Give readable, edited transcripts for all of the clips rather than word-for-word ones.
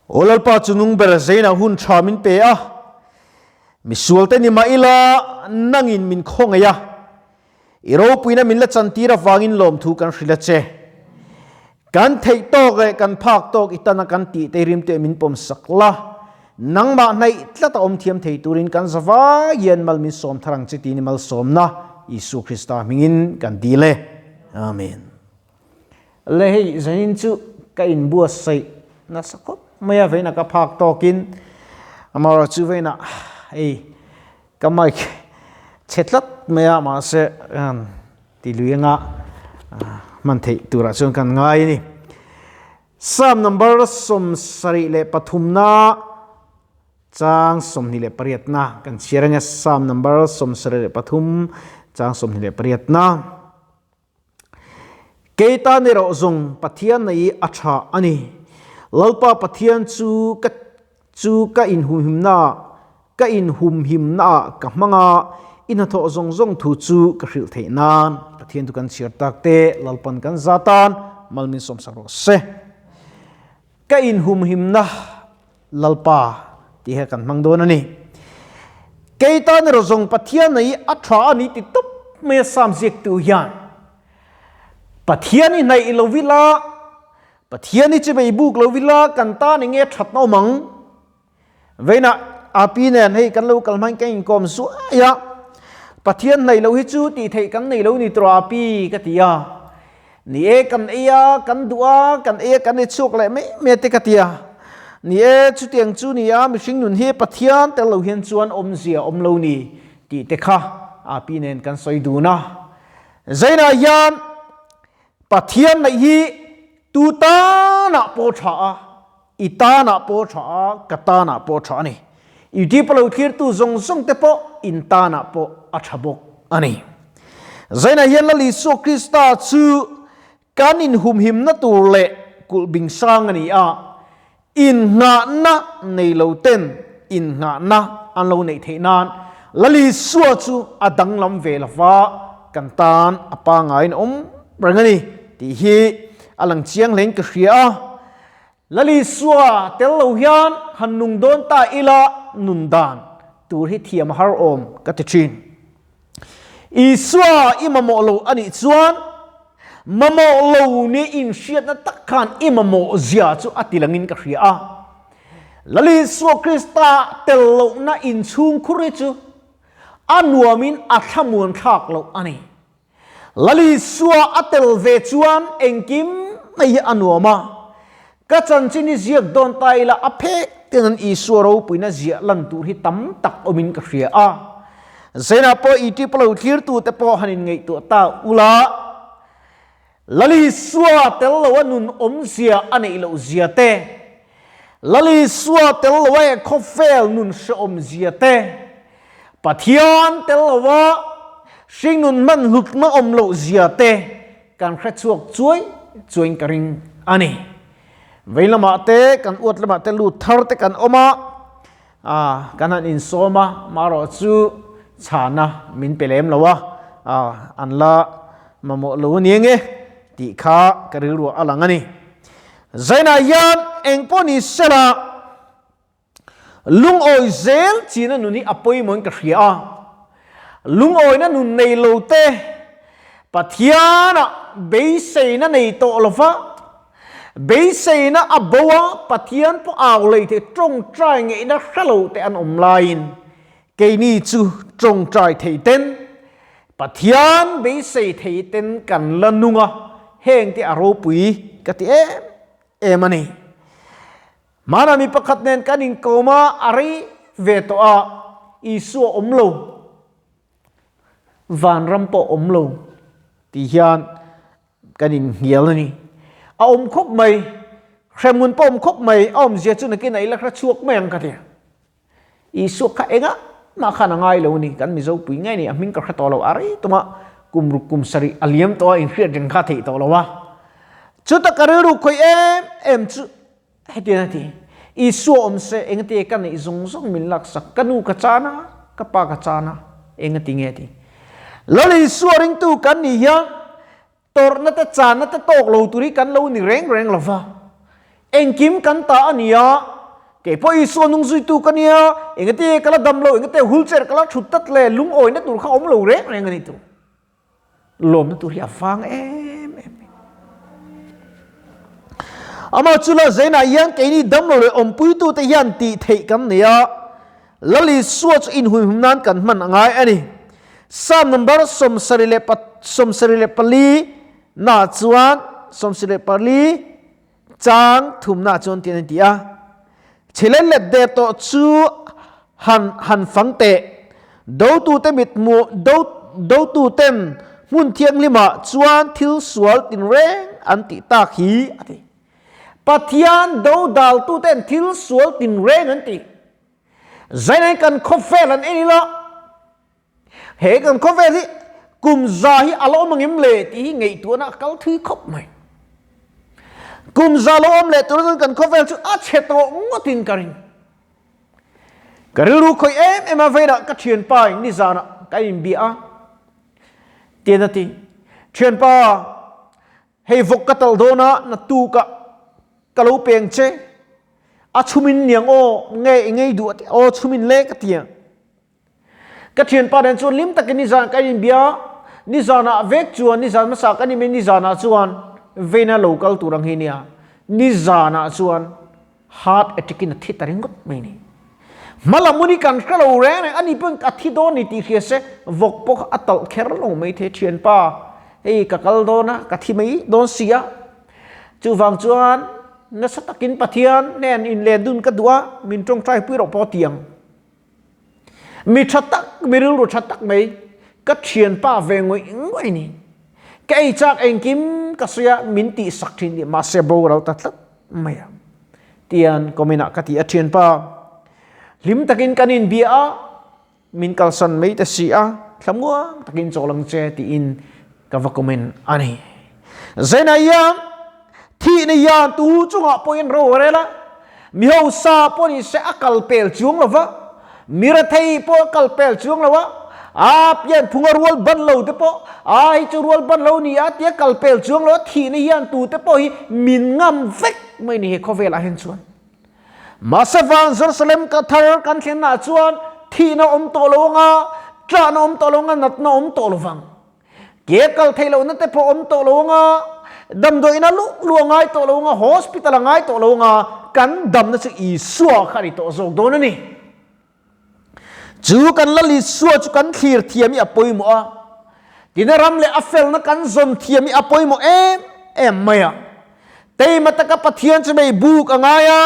Aw Lalpa chu nung ber zeinah hun tha min pe a, misualte ni mah ila nangin min khawngaih a, i ropuina min la chantir avangin lawmthu kan hrilh a che. Kan theih tawk leh kan phak tawk i tana kan tih te rim teh min pawm sak la, nangmah hnaih tlat a awm thiam thei turin kan za vai hian mal min sawm thar ang che tiin i malsawmna Isua Krista hmingin kan dil e. Amen. Le hei zanin chu ka inbuatsaih nasa khawp mai a, veina ka phak tawkin amaherawh chu veina hei ka mic chhe tlat mai a mahse ti lui anga hman theih turah chuan kan ngai a ni. Psalm number 73 na chang 28 na kan chhiar anga Psalm number 73 chang 28 na. Kei tan erawh zawng Pathian nei a tha a ni. Lalpa Pathian chu ka chu ka inhumhimna ka inhumhimnaah ka hmang a, i hnathawh zawng zawng thu chu ka hrilh theih nan. Pathian chu kan chhiar tak te, Lalpan kan za tan mal min sawmsak rawh se. Ka inhumhimna Lalpa tih hi kan hmang dawn a ni. Kei tan erawh zawng Pathian nei a tha a ni ti tawp mai a Psalm ziaktu hian. Pathian i hnaih lo ila, Pathian i chibei buk lo ila kan tan enge thatna awm ang? Veinah api nen hei kan lo kal hmain kan inkawm zuai a, Pathian hnaih lo hi chu tih theih kan nei lo ni tawh api ka ti a. Ni e kan ei a, kan duh a, kan ei a kan ei chhuak leh mai mai a te ka ti a. Ni e chutiang chu ni a, mihring nun hi Pathian tel lo hian chuan awmzia awm lo ni tih te kha api nen kan sawi dun a. Zainah hian Pathian neih hi tu tanah pawh tha a, I tanah pawh tha a, ka tanah pawh tha a ni. YouTube a lo thlirtu zawng zawng te pawh in tanah pawh a tha bawk a ni. Zainah hian Lal Isua Krista chu kan inhumhimna tur leh kulh bing sang a ni a, innghahna nei lo ten innghahna an lo neih theih nan Lal Isua chu a danglam ve lova kan tan a pangaiin a awm reng a ni tih hi a lang chiang hlein ka hria a. Lal Isua tel lo hian han nung dawn ta ila nun dan tur hi thiam a har awm ka ti thin. Isua i mamawh lo a nih chuan mamawh lo ni inhriatna tak khan i mamawh zia chu a ti langin ka hria a. Lal Isua Krista tel lohna inchhungkhur hi chu a nuamin a thlamuan thlak loh a ni. Lal Isua a tel ve chuan engkim mai hi a nuam a, ka chanchin hi ziak dawn ta ila a phek ten an Isua ropuina ziah lan tur hi tam tak awmin ka hria a. Zainah pawh YouTube a lo thlirtute pawh han inngaihtuah ta ula, Lal Isua tel lo a nun awmzia a neih loh zia te, Lal Isua tel lo a khawvel nun hrehawmzia te, Pathian tel lo a hringnun hman hlutna awm loh zia te kan hre chhuak chuai chuaiin ka ring a ni. Vei lamah te kan uat lamah te lut thar te kan awm a, kan han insawm a, marawh chu chhana min pe lem lo a, an la mamawh lo a ni ange tih kha ka rilruah a lang a ni. Zainah hian engpawh ni sela lungawi zel china nun hi a pawimawhin ka hria a, lungawina nun nei lo te Pathianah beiseina nei tawh lova, Beiseina a bo a, Pathian pawh au lei thei tawngtai ngeihna hre lo te an awm laiin keini chu tawngtai thei ten, Pathian beisei thei ten kan la nung a, heng te a ropui ka ti em em a ni. Hmana mi pakhat nen kan inkawm a, a rei ve tawh a, Isua awm lo. Vanram pawh awm lo tih hian kan inhnial a ni. A awm khawp mai, hremhmun pawh awm khawp mai, a awmzia chu nakin a ila hre chhuak mai ang ka ti. Isua kha engah mah khan a ngai lo a ni, kan Mizo pui ngei ni, a hming ka hre tawh lo, a rei tuma kum ruk kum sarih a liam tawh a, inhriat reng kha a theih tawh lo a. Chuta ka rilru khawih em em chu hetiang a ti, Isua awm se engati ka neih zawng zawng min laksak, ka nu ka chan a, ka pa ka chan a, engati nge ti. Lal Isua ringtu kan nih hian Tawrhna te channa te tawk lo tur hi kan lo ni reng reng lo va. Engkim kan ta a ni a, Kei pawh Isua nung zuitu ka nia, engati ka la dam lo, engati wheelchair ka la thut tlat le, lungawina tur kha awm lo reng reng a ni tur. Lawmna tur hi a vang em em. Amah chu la zainah hian keini dam lo leh awmpuitute hian tih theih kan nei a, Lal Isua chu inhuihhum nan kan hman a ngai a ni. Psalm number 74 na chuan 74 chang thumna chuan tian an ti a, Chhile let der tawh chu han han fang teh, dotute mithmuh do dotuten hmun thianghlimah chuan thil sual tinreng an tih tak hi a ti. Pathian dodaltuten thil sual tinreng an ti. Zainain kan khawvel an en ila, He kan khawvel hi kum za hi a lo awm angem le tih hi ngaihtuahna a kal thui khawp mai. Kum za lo awm leh tur chuan kan khawvel chu a chhe tawh ngawtin ka ring. Ka rilru khawih em em a veilah ka thianpa in nizanah ka inbia a, tian a ti, Thianpa, Hei vawk ka tal dawn a, naktukah ka lo peng che. A chhumin niang aw, nge i ngei duh a ti, aw chhumin le ka ti a. Ka thianpa nen chuan hlim takin nizan kan inbia a, nizanah vek chuan nizan hmasa kan inbe nizanah chuan veina lo kal tur ang hi nia, nizanah chuan heart attack in a thi ta ringawt mai ni. Hmalam hun hi kan hre lo reng reng, ani pawhin a thi dawn ni tih hria se vawk pawh kha a talh kher lo mai thei thianpa, hei ka kal dawn a, ka thi mai dawn si a, chuvang chuan nasa takin Pathian hnen inlen dun ka duh a, min tawngtai pui rawh pawh a ti ang. Mi tha tak, mi rilru tha tak mai, ka thianpa ve ngawih ngawih ni. Ka ei chak engkim ka sawi a, min tihsak thin tih mahse boral ta tlat mai a. Tian comment ah ka ti a thianpa, hlim takin kan inbia a, min kalsan mai ta si a, thlamuang takin chawl ang che tiin ka va comment a ni. Zaina hian thihna hian tu chungah pawhin ro a rel a, mi hausa pawh ni se a kal pel chuang lo va, mi rethei pawh a kal pel chuang lo a, a pian phunga rual ban lo te pawh a hi chu rual ban lo ni a tia kal pel chuang lo a, thihna hian tu te pawh hi min ngam vek mai ni he khawvelah hian chuan. Mahse van Jerusalem ka thar kan thlennaah chuan thihna awm tawh lo anga, tlahna awm tawh lo anga, natna awm tawh lo vang. Ke kal theih lohna te pawh awm tawh lo anga, damdawiina luh luh a ngai tawh lo anga, hospital a ngai tawh lo anga, kan damna chu Isua kha a ni tawh zawk dawn a ni. Chu kan Lal Isua chu kan thlir thiam hi a pawimawh a, tina ram leh a felna kan zawn thiam hi a pawimawh em em mai a. Teima taka Pathian chu mei buk a ngai a,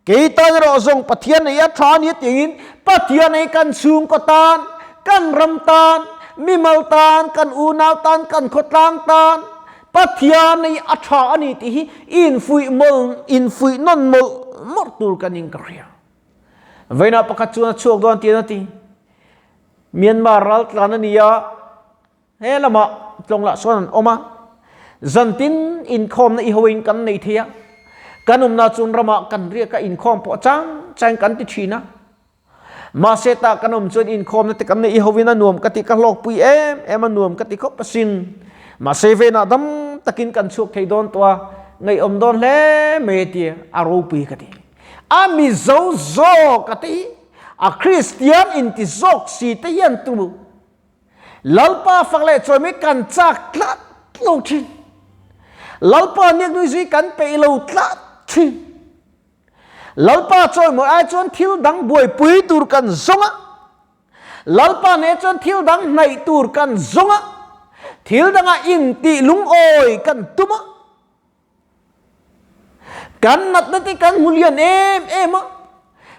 Kei tan erawh zawng Pathian ei a tha nia tiin Pathian ei kan chhungkaw tan, kan ram tan, mimal tan, kan unau tan, kan khawtlang tan Pathian ei a tha a ni tih hi infuih mawlh infuih nawn mawlh mawlh tur ka ning ka hria. Vawiinah pakhat chuan a chhuak dawn tiin a ti. Myanmar raltlan a ni a. He lamah tlawnglah sawn an awm a, zantin inkhawmna i hoin kan nei thei a, kan awmna chuan ramah kan riak a, inkhawm pawh chang changin kan ti thin a. Mahse tah kan awm chuan inkhawmna te kan nei i hoin a nuam ka ti, ka hlawkpui em em a nuam ka ti khawp asin. Mahse venah dam takin kan chhuak thei dawn tawh a, ngaihawm dawn hle mai a ti, a ropui ka ti. A Mizo zawk a ti, a Kristian inti zawk si te hian tu Lalpa fak leh chawimi kan chak tlat lo thin. Lalpa niaknui zui kan peih lo tlat thin. Lalpa chawimawi ai chuan thil dang buaipui tur kan zawng a. Lalpa nen chuan thil dang hnaih tur kan zawng a. Thil dangah intih lungawi kan tum a. Kan natna te kan hmu lian em em a,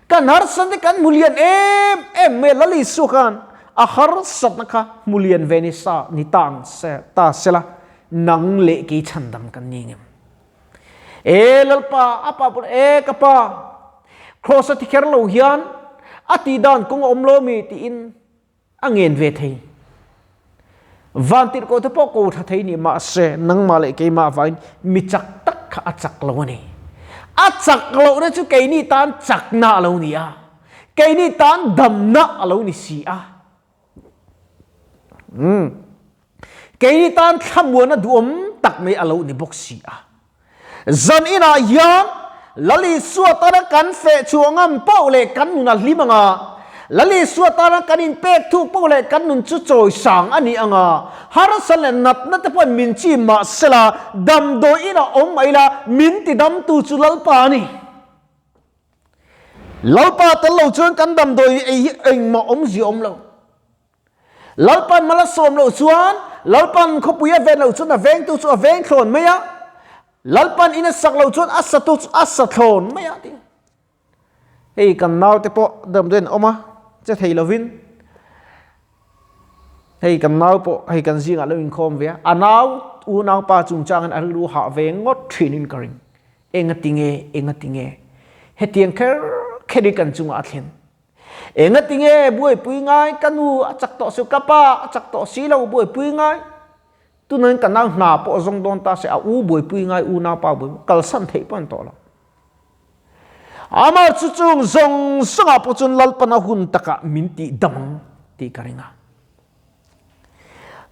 kan harsatna te kan hmu lian em em mai a, Lal Isua khan a harsatna kha hmu lian ve ni sa ni ta ang se ta sela nang leh kei chhandam kan ni ngem. E Lalpa, a pa pawh e ka pa, Kraws a ti kher lo hian a tih dan kawng a awm lo mi tiin A ngen ve thei. Vantirhkoh te pawh ko tha thei ni mahse nangmah leh keimah avangin mi chak tak kha a chak lo a ni. A chak lohna chu keini tan chakna a lo ni a, keini tan damna a lo ni si a. Umm. Keini tan thlamuana duhawm tak mai a lo ni bawk si a. Zan inah hian Lal Isua tana kan feh chhuah ngam poh leh kan nun a hlim ang a, Lal Isua tana kan inpek thuk poh leh kan nun chu chawisang a ni ang a, harsa leh natna te pawhin min chim mah sela, damdawi inah awm mai ila, min tidamtu chu Lalpa a ni. Lalpa tel lo chuan kan damdawi ei hi engmah awmzia awm lo. Lalpan mal a sawm loh chuan, Lalpan khawpui a ven loh chuan a vengtu chu a veng thlawn mai a, Lalpan in a sak loh chuan a satu chu a sa thlawn mai a ti. Hei kan naute pawh damdawiin an awm a, che thei lovin hei kan nau pawh hei kan zingah lo inkhawm ve a, a nau unaupa chungchangin a rilru hah ve ngawt thinin ka ring. Engatinge, engatinge hetiang kher kher hi kan chungah a thlen? Engatinge buaipui ngai ka nu a chak tawh si ka pa a chak tawh si lo buaipui ngai tunain ka nau hna pawh a zawng dawn ta se a u buaipui ngai u nau pa buaipui kalsan theih pawh an tawh lo. Amah chu chung zawng zawngah pawh chuan Lalpan a hun takah min tih dam ang tih ka ring a.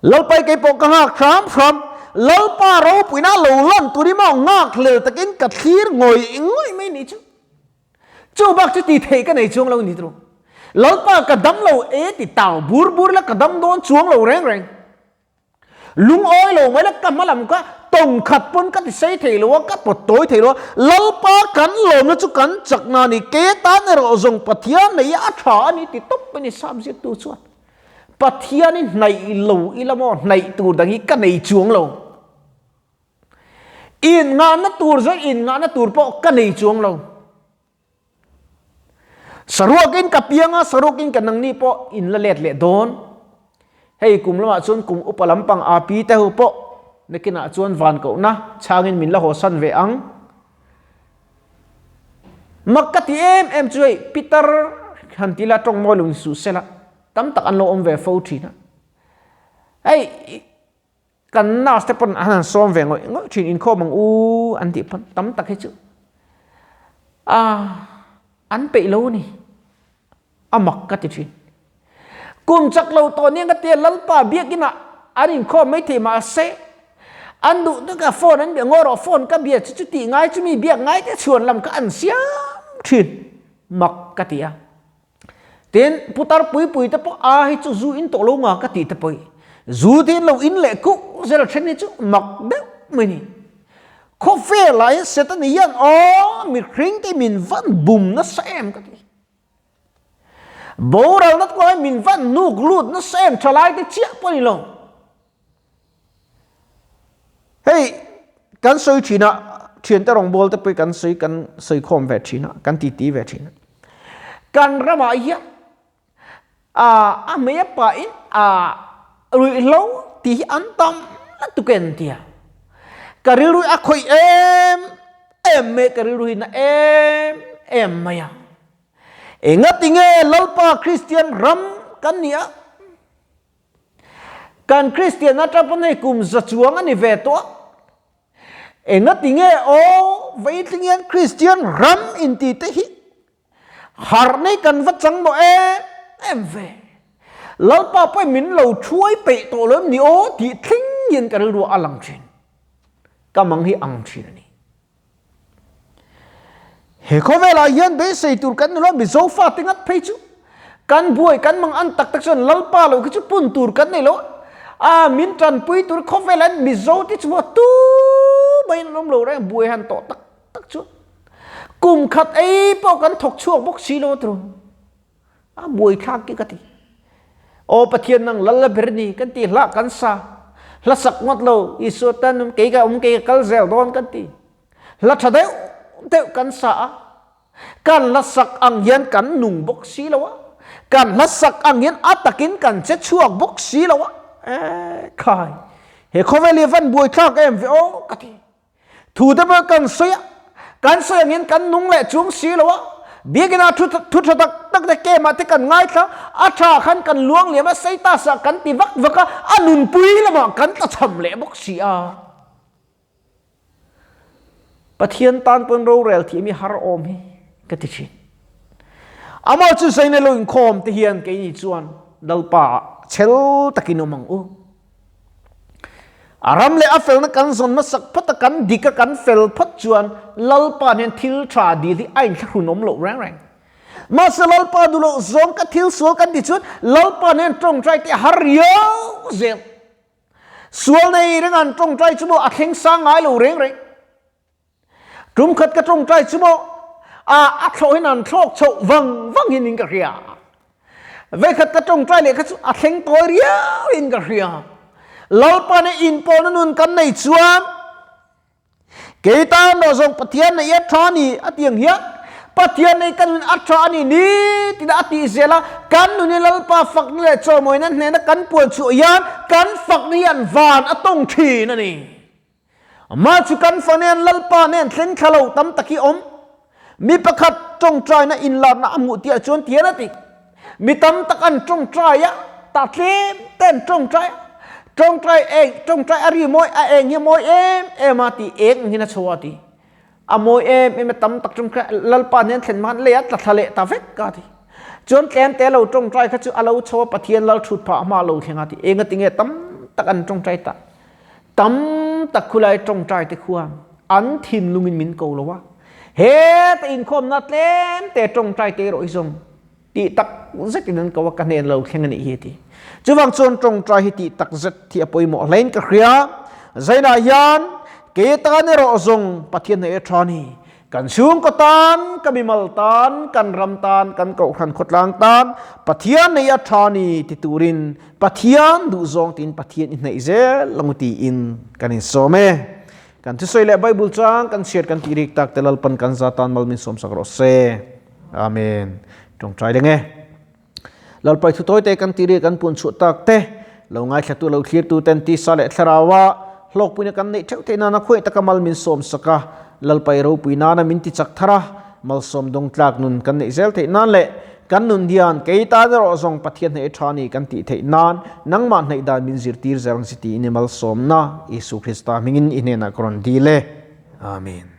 Lalpai kei pawh ka nghak hram hram Lalpa ropuina lo lan turin maw nghak hlel takin ka thlir ngawih ngawih mai ni chu. Chu bak chu ti thei ka nei chuang lo ni tru. Lalpa ka dam lo e ti tau bur bur la ka dam dawn chuang lo reng reng. Lungawi lo mai la ka hma lam ka tawng khat pawn ka ti sei thei lo a ka pawt tawi thei lo a. Lalpa kan lawmna chu kan chakna a ni ke tan erawh zawng Pathian nei a tha a ni ti tawp a ni sap ziaktu chuan. Pathian i hnaih lo ila maw hnaih tur dang hi ka nei chuang lo. Innghahna tur zawng innghahna tur pawh ka nei chuang lo. Saruakin ka piang a, saruakin ka nangni pawh in la let leh dawn. Hei kum lamah chuan kum upa lampang a pi te ho pawh nakinah chuan van kohna chhangin min la haw san ve ang. Mak ka ti em em chu hei pitar han ti la tawng mawi lo ni suh sela tam tak an lo awm ve fo thin a. Hei Kan nurse te pawn an han sawm ve ngawih ngawih thin inkhawm ang u an tih pawn tam tak hi chu a an peih lo a ni a mak ka ti thin. Kum chak lo tawh nia ka tia Lalpa biakin ah an inkhawm mai thei mahse an duh tak a phone an bia ngaw rawh phone ka bia chu chu tih ngai chu mi biak ngai te chhuan lam kha an siam thin mak ka ti a. Tin, putar pui pui te pawh a hi chu zu in tawh lo nga ka tih te pawh hi zu te in lo in leh kuh zel a then hi chu mak deuh mai ni. Khawvel ah hian Satan hian aw mihring te min van bum nasa em ka ti. Boral na pawh hi min van hnuk lut nasa em thalai te chiah pawh ni lo. Hei kan sawi thin a, thiante rawngbâwl te pawh kan sawi kan sawi khawm ve thin a, kan titi ve thin a. Kan ramah hian a hmei a pahin ruihhlo tih hi an tam lutuk e an ti a. Ka rilru hi a khawih em em mai a, ka rilru hi na em em mai a. Engatinge Lalpa Kristian ram kan ni a? Kan Kristian atang pawn hei kum za chuang a ni ve tawh a. Engati nge aw veitling hian Kristian ram inti te hi harh nei kan va chang mawh em em ve. Lalpa pawhin min lo thuai peih tawh lo em ni aw tih thleng hian ka rilru a lang thin. Ka mang hi ang thin a ni. He khawvelah hian beisei tur kan ni lo, Mizo fate ngat phei chu kan buai kan mang an tak tak chuan Lalpa lo khi chu pun tur kan nei lo a, min tanpui tur khawvelah hian Mizo te chu tu maiin an awm lo reng buai han tawh tak tak chuan kum khat ei pawh kan thawk chhuak bawk si lo tiraw a buai thlak ki ka ti. Aw Pathian nang lal la ber ni kan ti hlah kan sa hla sak ngawt lo Isua tan kei ka awm kei ka kal zel dawn kan ti hla tha deuh deuh kan sa a kan hla sak ang hian kan nung bawk si lo a kan hla sak ang hian a takin kan che chhuak bawk si lo a e khai he khawvel hi van buai thlak em ve aw ka ti Thu te pawh kan sawi a, kan sawi angin kan nung leh chung si lo a, biakina thu thu tha tak tak te kemah te kan ngaithla, a tha khan kan luang liam a, Seitas ah kan ti vak vak a, a nunpui lamah kan tlachham leh bawk si a. Pathian tan pawn rorel thiam hi har awm hi ka ti thin. Amah chu zaina lo inkhawm te hian keini chuan Lalpa ah chhel takin awm ang u. A ram leh a felna kan zawn hmasak phawt a, kan dik a, kan fel phawt chuan Lalpa hian thil tha dil hi a inthlahrun awm loh reng reng. Mahse Lalpa duh loh zawng ka thil sual kan ti chuan Lalpa hian tawngtai te a har riau zel. Sual nei reng an tawngtai chu maw a thleng sang ngai lo reng reng. Tum khat ka tawngtai chu maw a a thlawh hin an thlawk chhoh vang vang hin in ka hria. Vekhat ka tawngtai leh kha chu a thleng tawi riau in ka hria. Lalpa nih inpawlna nun kan nei chuan Kei tan erawh zawng Pathian nei a tha ni a ti ang hian Pathian nei ka nun a tha a ni ni tina a tih zel a, kan nun hi Lalpa fakna leh chawimawina hnena kan puan chhuah hian kan fakna hian van a tawng thin a ni. Amah chu kan fakna hian Lalpa nen thleng thla lo tam tak hi awm. Mi pakhat tawngtaina inlarna a hmuh tihah chuan tian a ti. Mi tam tak an tawngtai a, tah tlem te an tawngtai a. Tawngtai eng, tawngtai a ri mawi, a eng hi a mawi em em a ti, eng ang hian a chho a ti. A mawi em em a, tam tak tawngtai, Lalpa hnen thlen hma khan lei a tla thla leh ta vek a ti. Chuan tlem te lo tawngtai kha chu a lo chho a, Pathian lal thut phah hma a lo thleng a ti. Eng a ti nge tam tak an tawngtai ta. Tam tak khulai tawngtai te khuan an thinlungin min ko lo a, heta inkhawmna tlem te tawngtai te erawh hi zawng tih tak zetin an ko a, ka hnen lo thleng a nih hi a ti. Chuvang chuan tawngtai hi tih tak zet hi a pawimawh hlein ka hria. Zainah hian kei atan erawh zawng Pathian hnaih a tha ni. Kan chhungkaw tan, ka mimal tan, kan ram tan, kan kohhran khawtlang tan Pathian nei a tha ni ti turin Pathian duhzawng tiin Pathian i hnaih zel lo tiin kan insawm e. Kan thusawi leh Bible chang kan chhiat kan tih rik tak te Lalpan kan za tan mal min sawmsak rawh se. Amen. Tawngtai leng e. Lalpai thu tawi te kan tih rik kan pun chhuah tak te lo ngaithlatu lo thlirtu ten tisa leh thlaraua hlawkpuina kan neih theuh theih nana khuaih taka mal min sawm sak a, Lalpai ropui nana min ti chak thar a, malsawm dawng tlak nun kan neih zel theih nan leh kan nun hian kei tan erawh zawng Pathian hnaih tha ni kan tih theih nan nangmah hnaih dan min zirtir zel ang si tiin i malsawmna Isu Krista hmingin i hnenah ka rawn dil e. Amen.